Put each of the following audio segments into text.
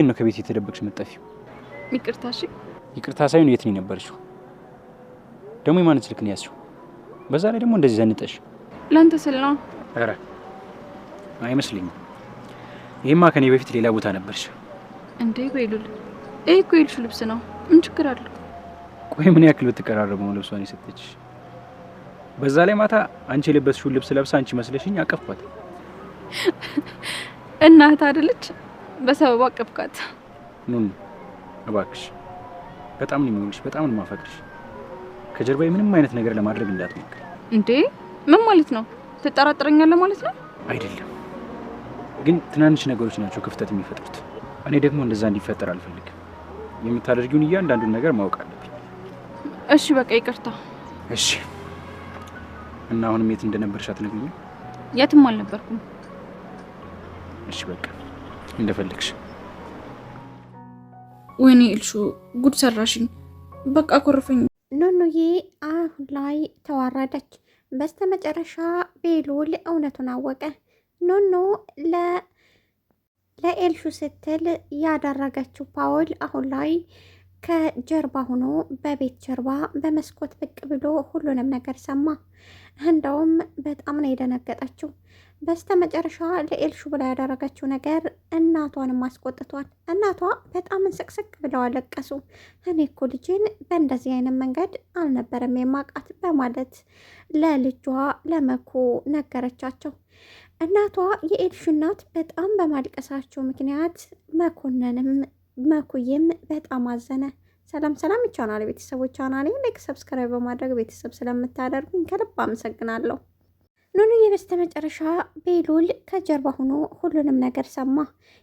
ነው ከቤት የተደበቅሽ የምትጠፊው? ይቅርታ። እሺ። ይቅርታ ሳይሆን የት ነው የነበርሽው? ደግሞ የማንን ስልክ ነው ያዝሽው? በዛ ላይ ደግሞ እንደዚህ ዘንጠሽ። ለአንተ ስል ነው። ኧረ አይመስለኝም። ይሄማ ከኔ በፊት ሌላ ቦታ ነበርሽ። እንዴ ቤሉል፣ ይሄ እኮ የልሹ ልብስ ነው። ምን ችግር አለው? ቆይ ምን ያክል ብትቀራረቡ ነው ልብሷን የሰጠችሽ? በዛ ላይ ማታ አንቺ የለበስሽውን ልብስ ለብሳ አንቺ መስለሽኝ አቀፍኳት። እናት አይደለች? በሰበቡ አቀፍኳት። ኑኑ እባክሽ፣ በጣም ነው የሚሆንሽ፣ በጣም ነው የማፈቅርሽ። ከጀርባዬ ምንም አይነት ነገር ለማድረግ እንዳትሞክሪ። እንዴ ምን ማለት ነው? ትጠራጥረኛለህ ማለት ነው? አይደለም ግን ትናንሽ ነገሮች ናቸው ክፍተት የሚፈጥሩት። እኔ ደግሞ እንደዛ እንዲፈጠር አልፈልግም። የምታደርጊውን እያንዳንዱን ነገር ማወቅ አለብኝ። እሺ በቃ ይቅርታ። እሺ። እና አሁንም የት እንደነበርሽ አትነግሪኝም? የትም አልነበርኩም። እሺ በቃ እንደፈለግሽ። ወይኔ ኤልሹ ጉድ ሰራሽኝ። በቃ ኮርፈኝ። ኑኑዬ አሁን ላይ ተዋረደች። በስተመጨረሻ ቤሉል እውነቱን አወቀ። ኑኑ ለኤልሹ ስትል ያደረገችው ፓውል አሁን ላይ ከጀርባ ሆኖ በቤት ጀርባ በመስኮት ብቅ ብሎ ሁሉንም ነገር ሰማ። እንደውም በጣም ነው የደነገጠችው። በስተመጨረሻ ለኤልሹ ብላ ያደረገችው ነገር እናቷንም አስቆጥቷል። እናቷ በጣም እንስቅስቅ ብለው አለቀሱ። እኔ እኮ ልጄን በእንደዚህ አይነት መንገድ አልነበረም የማውቃት በማለት ለልጇ ለመኩ ነገረቻቸው። እናቷ የኤልሹ እናት በጣም በማልቀሳቸው ምክንያት መኮንንም መኩዬም በጣም አዘነ። ሰላም ሰላም ይቻናል ቤተሰቦች፣ ቻናሌ like፣ subscribe በማድረግ ቤተሰብ ስለምታደርጉኝ ከልብ አመሰግናለሁ። ኑኑዬ በስተመጨረሻ ቤሉል ከጀርባ ሆኖ ሁሉንም ነገር ሰማ።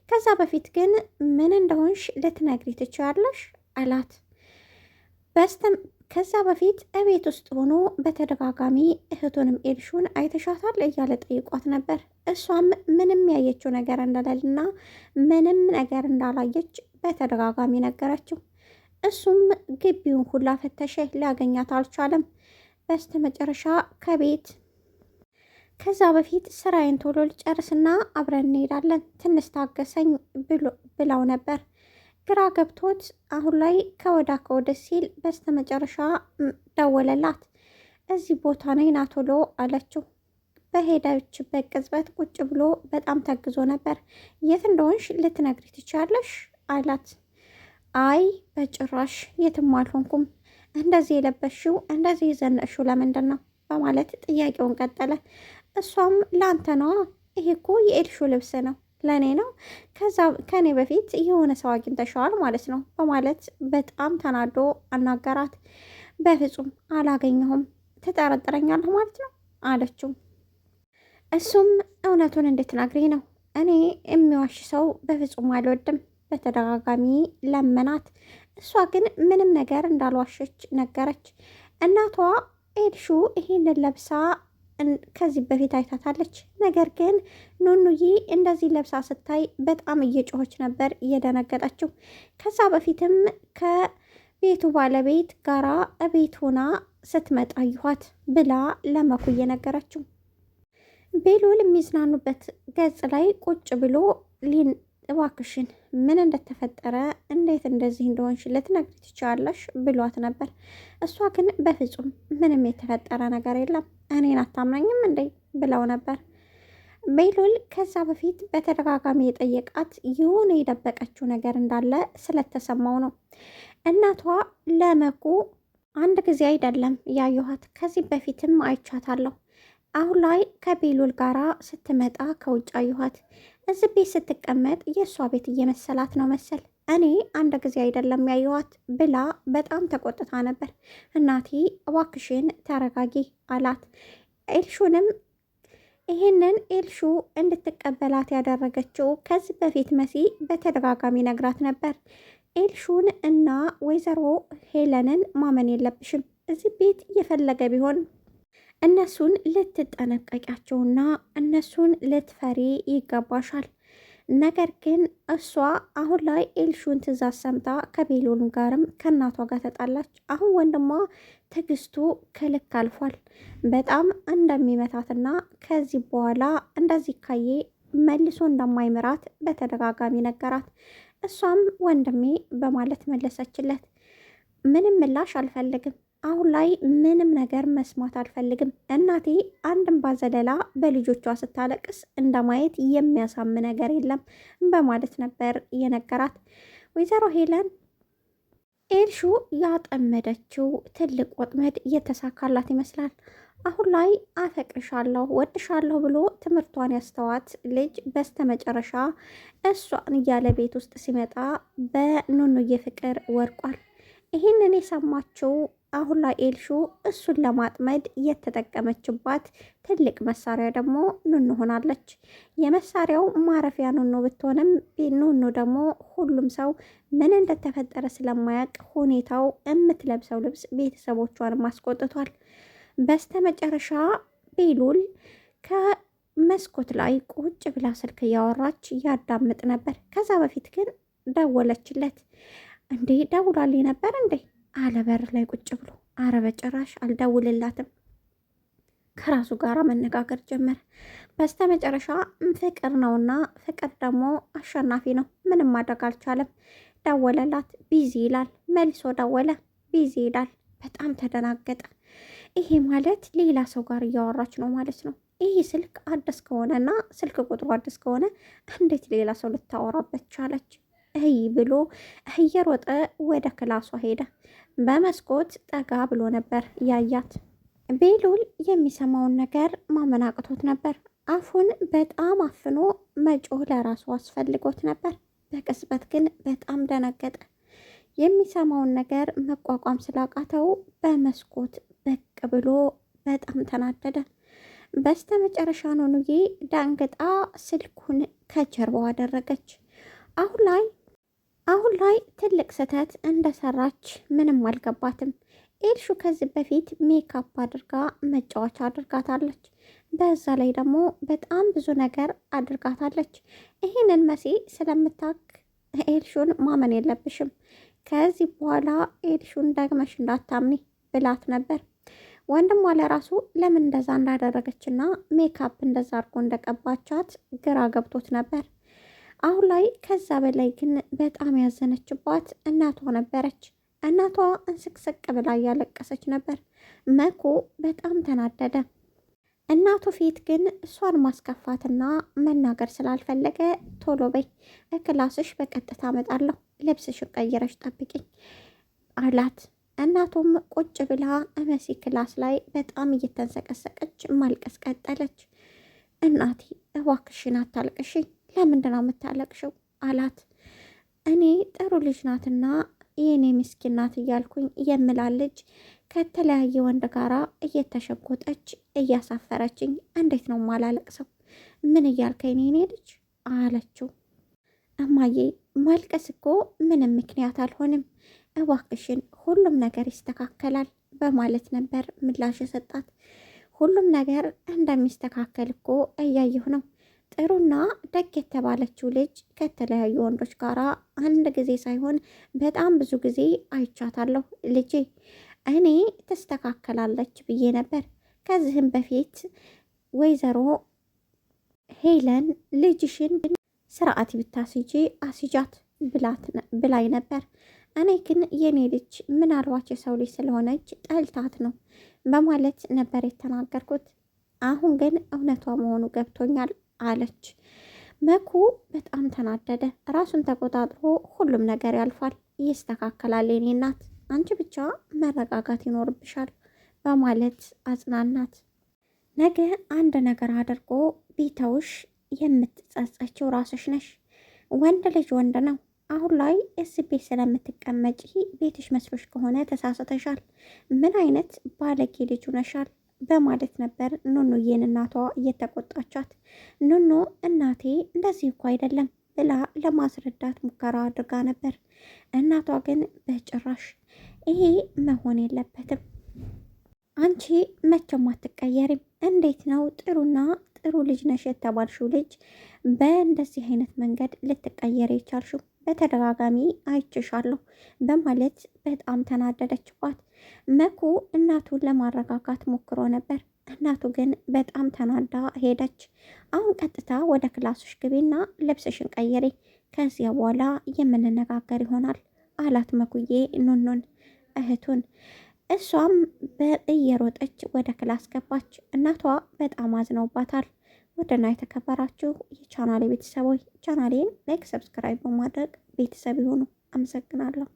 ከዛ በፊት ግን ምን እንደሆንሽ ልትነግሪ ትችያለሽ አላት። ከዛ በፊት እቤት ውስጥ ሆኖ በተደጋጋሚ እህቱንም ኤልሹን አይተሻታል እያለ ጠይቋት ነበር። እሷም ምንም ያየችው ነገር እንደሌለና ምንም ነገር እንዳላየች በተደጋጋሚ ነገረችው። እሱም ግቢውን ሁላ ፈተሸ፣ ሊያገኛት አልቻለም። በስተመጨረሻ ከቤት ከዛ በፊት ስራዬን ቶሎ ልጨርስና አብረን እንሄዳለን ትንሽ ታገሰኝ ብላው ነበር። ግራ ገብቶት አሁን ላይ ከወዳ ከወደ ሲል በስተመጨረሻ ደወለላት። እዚህ ቦታ ነኝ ና ቶሎ አለችው። በሄደችበት ቅጽበት ቁጭ ብሎ በጣም ተግዞ ነበር። የት እንደሆንሽ ልትነግሪ ትችያለሽ አላት። አይ በጭራሽ የትም አልሆንኩም። እንደዚህ የለበስሽው እንደዚህ የዘነጥሽው ለምንድን ነው በማለት ጥያቄውን ቀጠለ። እሷም ለአንተ ነዋ፣ ይሄ እኮ የኤልሹ ልብስ ነው ለእኔ ነው፣ ከዛ ከእኔ በፊት የሆነ ሰው አግኝተሸዋል ማለት ነው በማለት በጣም ተናዶ አናገራት። በፍጹም አላገኘሁም፣ ትጠረጥረኛለህ ማለት ነው አለችው። እሱም እውነቱን እንድትነግሪኝ ነው፣ እኔ የሚዋሽ ሰው በፍጹም አልወድም። በተደጋጋሚ ለመናት። እሷ ግን ምንም ነገር እንዳልዋሸች ነገረች። እናቷ ኤልሹ ይሄንን ለብሳ ከዚህ በፊት አይታታለች። ነገር ግን ኑኑዬ እንደዚህ ለብሳ ስታይ በጣም እየጮኸች ነበር እየደነገጠችው። ከዛ በፊትም ከቤቱ ባለቤት ጋራ እቤት ሆና ስትመጣ ይኋት ብላ ለመኩ እየነገረችው ቤሉል የሚዝናኑበት ገጽ ላይ ቁጭ ብሎ ሊን እባክሽን ምን እንደተፈጠረ እንዴት እንደዚህ እንደሆንሽ ልትነግሪ ትችያለሽ ብሏት ነበር። እሷ ግን በፍጹም ምንም የተፈጠረ ነገር የለም እኔን አታምናኝም እንዴ ብለው ነበር። ቤሉል ከዛ በፊት በተደጋጋሚ የጠየቃት የሆነ የደበቀችው ነገር እንዳለ ስለተሰማው ነው። እናቷ ለመኩ አንድ ጊዜ አይደለም ያየኋት፣ ከዚህ በፊትም አይቻታለሁ። አሁን ላይ ከቤሉል ጋራ ስትመጣ ከውጭ አየኋት። እዚህ ቤት ስትቀመጥ የእሷ ቤት እየመሰላት ነው መሰል። እኔ አንድ ጊዜ አይደለም ያየኋት ብላ በጣም ተቆጥታ ነበር። እናቴ እባክሽን ተረጋጊ አላት። ኤልሹንም ይህንን ኤልሹ እንድትቀበላት ያደረገችው ከዚህ በፊት መሲ በተደጋጋሚ ነግራት ነበር። ኤልሹን እና ወይዘሮ ሄለንን ማመን የለብሽም፣ እዚህ ቤት እየፈለገ ቢሆን እነሱን ልትጠነቀቂያቸውና እነሱን ልትፈሪ ይገባሻል። ነገር ግን እሷ አሁን ላይ ኤልሹን ትዕዛዝ ሰምታ ከቤሎን ጋርም ከእናቷ ጋር ተጣላች። አሁን ወንድሟ ትዕግስቱ ከልክ አልፏል። በጣም እንደሚመታትና ከዚህ በኋላ እንደዚህ ካዬ መልሶ እንደማይምራት በተደጋጋሚ ነገራት። እሷም ወንድሜ በማለት መለሰችለት። ምንም ምላሽ አልፈልግም፣ አሁን ላይ ምንም ነገር መስማት አልፈልግም። እናቴ አንድም ባዘለላ በልጆቿ ስታለቅስ እንደማየት የሚያሳም ነገር የለም በማለት ነበር የነገራት። ወይዘሮ ሄለን ኤልሹ ያጠመደችው ትልቅ ወጥመድ እየተሳካላት ይመስላል። አሁን ላይ አፈቅርሻለሁ፣ ወድሻለሁ ብሎ ትምህርቷን ያስተዋት ልጅ በስተመጨረሻ እሷን እያለ ቤት ውስጥ ሲመጣ በኑኑዬ ፍቅር ወድቋል። ይህንን የሰማችው አሁን ላይ ኤልሹ እሱን ለማጥመድ የተጠቀመችባት ትልቅ መሳሪያ ደግሞ ኑኑ ሆናለች። የመሳሪያው ማረፊያ ኑኑ ብትሆንም ኑኑ ደግሞ ሁሉም ሰው ምን እንደተፈጠረ ስለማያውቅ ሁኔታው የምትለብሰው ልብስ ቤተሰቦቿንም አስቆጥቷል። በስተመጨረሻ ቤሉል ከመስኮት ላይ ቁጭ ብላ ስልክ እያወራች ያዳምጥ ነበር። ከዛ በፊት ግን ደወለችለት። እንዴ ደውላልኝ ነበር እንዴ አለ በር ላይ ቁጭ ብሎ። አረ በጭራሽ አልደውልላትም። ከራሱ ጋር መነጋገር ጀመረ። በስተመጨረሻ ፍቅር ነውና ፍቅር ደግሞ አሸናፊ ነው። ምንም ማድረግ አልቻለም። ደወለላት፣ busy ይላል። መልሶ ደወለ፣ busy ይላል። በጣም ተደናገጠ። ይሄ ማለት ሌላ ሰው ጋር እያወራች ነው ማለት ነው። ይህ ስልክ አዲስ ከሆነና ስልክ ቁጥሩ አዲስ ከሆነ እንዴት ሌላ ሰው ልታወራበት ቻለች? እይ ብሎ እየሮጠ ወደ ክላሷ ሄደ። በመስኮት ጠጋ ብሎ ነበር ያያት። ቤሉል የሚሰማውን ነገር ማመን አቅቶት ነበር። አፉን በጣም አፍኖ መጮህ ለራሱ አስፈልጎት ነበር። በቅጽበት ግን በጣም ደነገጠ። የሚሰማውን ነገር መቋቋም ስላቃተው በመስኮት ብቅ ብሎ በጣም ተናደደ። በስተመጨረሻ ኑኑዬ ዳንግጣ ስልኩን ከጀርባው አደረገች። አሁን ላይ አሁን ላይ ትልቅ ስህተት እንደሰራች ምንም አልገባትም። ኤልሹ ከዚህ በፊት ሜካፕ አድርጋ መጫወቻ አድርጋታለች። በዛ ላይ ደግሞ በጣም ብዙ ነገር አድርጋታለች። ይህንን መሲ ስለምታክ ኤልሹን ማመን የለብሽም፣ ከዚህ በኋላ ኤልሹን ደግመሽ እንዳታምኒ ብላት ነበር። ወንድሟ ለራሱ ለምን እንደዛ እንዳደረገችና ሜካፕ እንደዛ አድርጎ እንደቀባቻት ግራ ገብቶት ነበር። አሁን ላይ ከዛ በላይ ግን በጣም ያዘነችባት እናቷ ነበረች። እናቷ እንስቅስቅ ብላ እያለቀሰች ነበር። መኩ በጣም ተናደደ። እናቱ ፊት ግን እሷን ማስከፋትና መናገር ስላልፈለገ ቶሎ በይ እክላስሽ በቀጥታ እመጣለሁ፣ ልብስሽን ቀይረሽ ጠብቂኝ አላት። እናቱም ቁጭ ብላ እመሲ class ላይ በጣም እየተንሰቀሰቀች ማልቀስ ቀጠለች። እናቴ እባክሽን አታልቅሽኝ ለምንድን ነው የምታለቅሽው? አላት። እኔ ጥሩ ልጅ ናትና የኔ ምስኪን ናት እያልኩኝ የምላ ልጅ ከተለያየ ወንድ ጋራ እየተሸጎጠች እያሳፈረችኝ እንዴት ነው ማላለቅሰው? ምን እያልከኝ ነው የኔ ልጅ አለችው። እማዬ ማልቀስ እኮ ምንም ምክንያት አልሆንም፣ እባክሽን ሁሉም ነገር ይስተካከላል በማለት ነበር ምላሽ የሰጣት። ሁሉም ነገር እንደሚስተካከል እኮ እያየሁ ነው ጥሩና ደግ የተባለችው ልጅ ከተለያዩ ወንዶች ጋር አንድ ጊዜ ሳይሆን በጣም ብዙ ጊዜ አይቻታለሁ። ልጄ እኔ ትስተካከላለች ብዬ ነበር። ከዚህም በፊት ወይዘሮ ሄለን ልጅሽን ስርዓት ብታስጂ አስጃት ብላይ ነበር። እኔ ግን የኔ ልጅ ምናልባት የሰው ልጅ ስለሆነች ጠልታት ነው በማለት ነበር የተናገርኩት። አሁን ግን እውነቷ መሆኑ ገብቶኛል አለች። መኩ በጣም ተናደደ። ራሱን ተቆጣጥሮ ሁሉም ነገር ያልፋል፣ ይስተካከላል፣ የኔ እናት አንቺ ብቻ መረጋጋት ይኖርብሻል በማለት አጽናናት። ነገ አንድ ነገር አድርጎ ቢተውሽ የምትጸጸችው ራስሽ ነሽ። ወንድ ልጅ ወንድ ነው። አሁን ላይ እዚህ ቤት ስለምትቀመጪ ቤትሽ መስሎሽ ከሆነ ተሳስተሻል። ምን አይነት ባለጌ ልጅ ነሻል በማለት ነበር ኑኑዬን እናቷ እየተቆጣቻት። ኑኑ እናቴ እንደዚህ እኮ አይደለም ብላ ለማስረዳት ሙከራ አድርጋ ነበር። እናቷ ግን በጭራሽ ይሄ መሆን የለበትም፣ አንቺ መቼም አትቀየሪም። እንዴት ነው ጥሩና ጥሩ ልጅ ነሽ የተባልሽው ልጅ በእንደዚህ አይነት መንገድ ልትቀየር የቻልሽው? በተደጋጋሚ አይችሻለሁ በማለት በጣም ተናደደችባት። መኩ እናቱን ለማረጋጋት ሞክሮ ነበር። እናቱ ግን በጣም ተናዳ ሄደች። አሁን ቀጥታ ወደ ክላስሽ ግቢና ልብስሽን ቀይሪ፣ ከዚያ በኋላ የምንነጋገር ይሆናል አላት መኩዬ ኑኑን እህቱን። እሷም እየሮጠች ወደ class ገባች። እናቷ በጣም አዝነውባታል። ውድና የተከበራችሁ የቻናሌ ቤተሰቦች ቻናሌን like፣ subscribe በማድረግ ቤተሰብ ይሁኑ። አመሰግናለሁ።